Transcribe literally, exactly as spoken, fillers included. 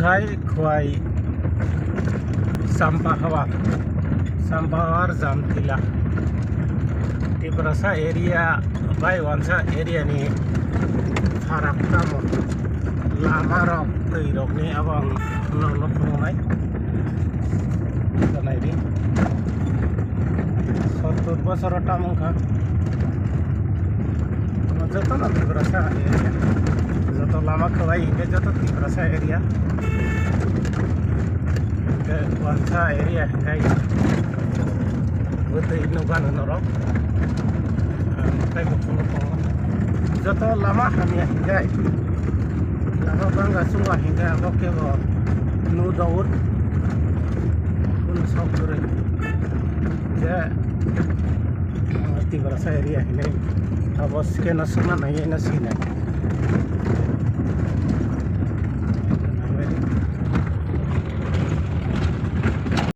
Hai Khwai Champahawar, Champahawar Jamtila. Tiprasa area bai wansa area ni pharak tamo lama rok twi rok ni abo ang nono phunuknai. Naidi. Sottur bosoro tam wngkha. Joto no Tiprasa area. Joto lama kwlai hinkhe joto Tiprasa area. Hinkhe wansa area hinkhe bwtwi nukha norok. Tei bo phunuk tongo. Joto lama hamya hinkhe. Lama bangga chunga hinkhe abo kebo no doubt. Kunu sok kwrwi. Je, ah, Tiprasa area hinwi abo scan o swkna naiwi no sinai.